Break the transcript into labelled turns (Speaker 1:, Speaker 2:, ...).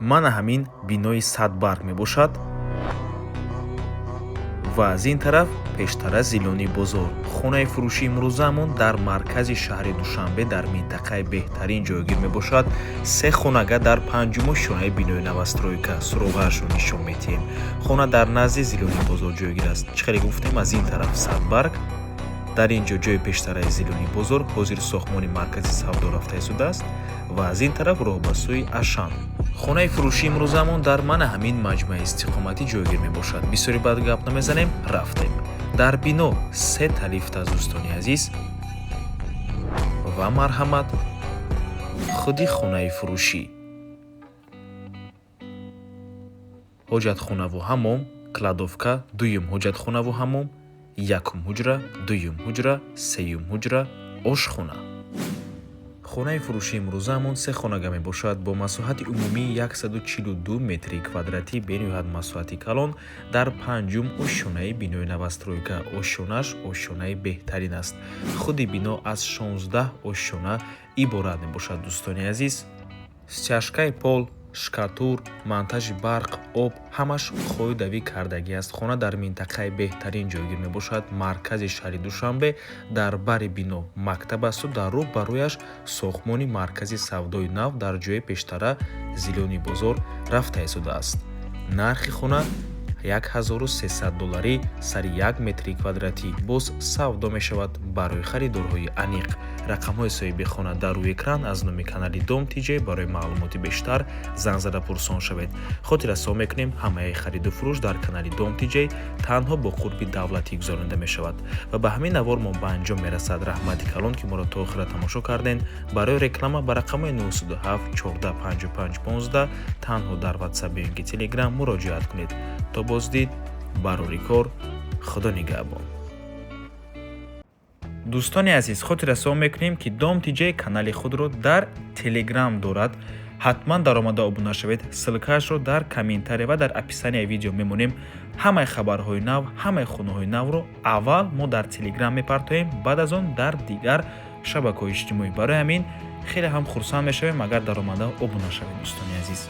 Speaker 1: Мана ҳамин бинои Садбарг мебошад ва аз ин тараф пештара Зелёный бозор. Хонаи фурӯшии имрӯзаамон дар маркази шаҳри Душанбе, дар минтақаи беҳтарин ҷойгир мебошад. Се хонага дар панҷуму ошёнаи бинои новостройка. Суроғаашро нишон медиҳем. Хона дар назди Зелёный бозор ҷойгир аст. Чӣ хеле гуфтем, аз ин тараф Садбарг, дар ин ҷо ҷои пештараи Зелёный бозор, ҳозир сохтмони маркази савдо рафта истодааст, ва аз ин тараф роҳ ба сӯи Ашан. Хонаи фурӯшии имрӯзаамон дар мана ҳамин маҷмӯаи истиқоматӣ ҷойгир мебошад. Бисёри бад гап намезанем, рафтем. Дар бино сета лифт аст, дӯстони азиз, ва марҳамат, худи хонаи фурӯшӣ, ҳоҷатхонаву ҳаммом, кладовка, дуюм ҳоҷатхонаву ҳаммом, якум ҳуҷра, дуюм ҳуҷра, сеюм ҳуҷра, ошхона. Хонаи фурӯшии имрӯзаамон се хонага мебошад бо масоҳати умумии 142 метри квадратӣ, бениҳоят масоҳати калон, дар панҷум ошёнаи бинои новостройка. Ошёнаш ошёнаи беҳтарин аст. Худи бино аз 16 ошёна иборат мебошад, дӯстони азиз. Стяжкаи пол, шкатур, монтажи барқ, об ҳамаш қоидавӣ кардагӣ аст. Хона дар минтақаи беҳтарин ҷойгир мебошад, маркази шаҳри Душанбе. Дар бари бино мактаб асту дар рӯ ба рӯяш сохтмони маркази савдои нав дар ҷои пештара Зелёный бозор рафта истодааст. Нархи хона 1300 долларӣ сари як метри квадратӣ, боз савдо мешавад. Барои харидорҳои аниқ рақамҳои соҳиби хона дар рӯи экран. Аз номи канали Дом ТЖ барои маълумоти бештар занг зада пурсон шавед. Хотиррасон мекунем, ҳамаи хариду фурӯш дар канали Дом ТЖ танҳо бо қурби давлатӣ гузаронида мешавад. Ва ба ҳамин навор мо ба анҷом мерасад. Раҳмати калон, ки моро то охира тамошо кардем. Барои реклама ба рақамҳои 907 14 55 15 танҳо дар Ватсап ё ин ки Телеграм муроҷиат кунед. То боздид, барори кор, Худо нигаҳбон. Дӯстони азиз, хотиррасон мекунем, ки Дом ТЖ канали худро дар Телеграм дорад. Ҳатман даромада обуна шавед. Ссылкаашро дар комментария ва дар описанияи видео мемонем. Ҳамаи хабарҳои нав, ҳамаи хонаҳои навро аввал мо дар Телеграм мепартоем, баъд аз он дар дигар шабакаҳои иҷтимоӣ. Барои ҳамин хеле ҳам хурсанд мешавем, агар даромада обуна шавед, дӯстони азиз.